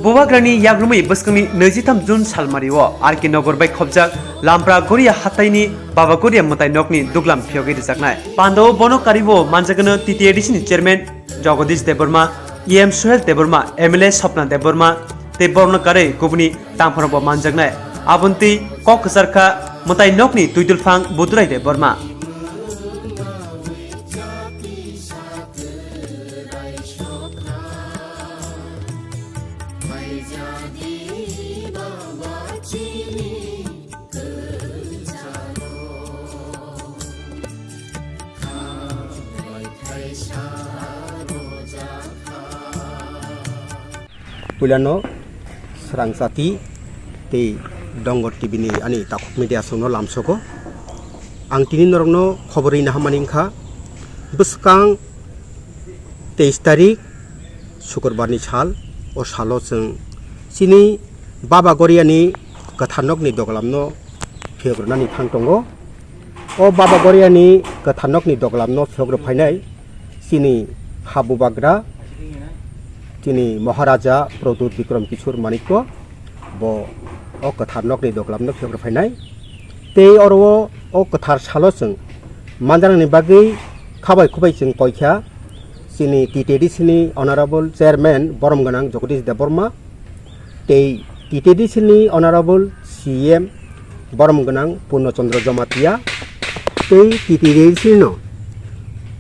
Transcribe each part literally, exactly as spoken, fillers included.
Bubagrani yagrumwi bwskangni naijitam June salmario R K Nogor bai khopjak Lampra Goria hataini Baba Goria mwtai nokni duglam phiyogwi rwjaknai. Pandao bono karibo manjakgwno T T A D C ni chairman Jagadish Debbarma, E M Suhel Debbarma, M L A Swapna Debbarma tei borokno karwi kubuni tangphorokbo manjaknai. Aboni twi kok kwcharkha mwtai nokni twidulphang Budurai Debbarma. Puilano Srang Chati tei Dongor T V ni ani takhuk media songno lamsogo. Ang tini norokno khobor rina hamani wngkha, bwskang teis tarik Sukurbarni sal, o salo chwng chini Baba Goriani kwthar nokni doglamno phiyok rwnani thang tongo. O Baba Goriani kwthar nokni doglamno phiyok rw phainai chini ha bubagra, chini Maharaja Pradyut Bikram Kishore Manikya, bo o kwthar nokni doglamno phiyok rw phainai. Tei oro o, o kwthar salo chwng manjaknani bagwi khabai khubai chwng koikha chini T T A D C ni Honorable Chairman borom gwnang Jagadish Debbarma, tei T T A D C ni Honorable C M borom gwnang Purno Chandra Jamatia, tei T T A D C no,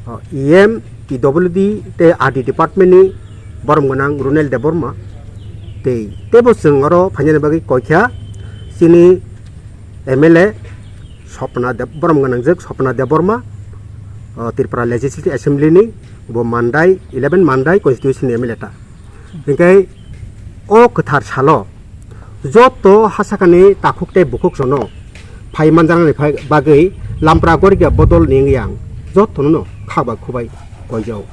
o, E M, P W D tei R D department ni borom gwnang Runel Debbarma, tei teibo chwng oro phainani bagwi koikha chini M L A Swapna Deb-, borom gwnangjwk Swapna Debbarma, o, Tripura Legislative Assembly ni, bo Mandai, eleven Mandai constituency ni M L A ta. Hinkhe o kwthar salo joto hasakani takhuk tei bukhuk jono phai manjaknani phai bagwi Lampra Gorikya bodol ni wngwi ang jotono kha bai khubai koijao.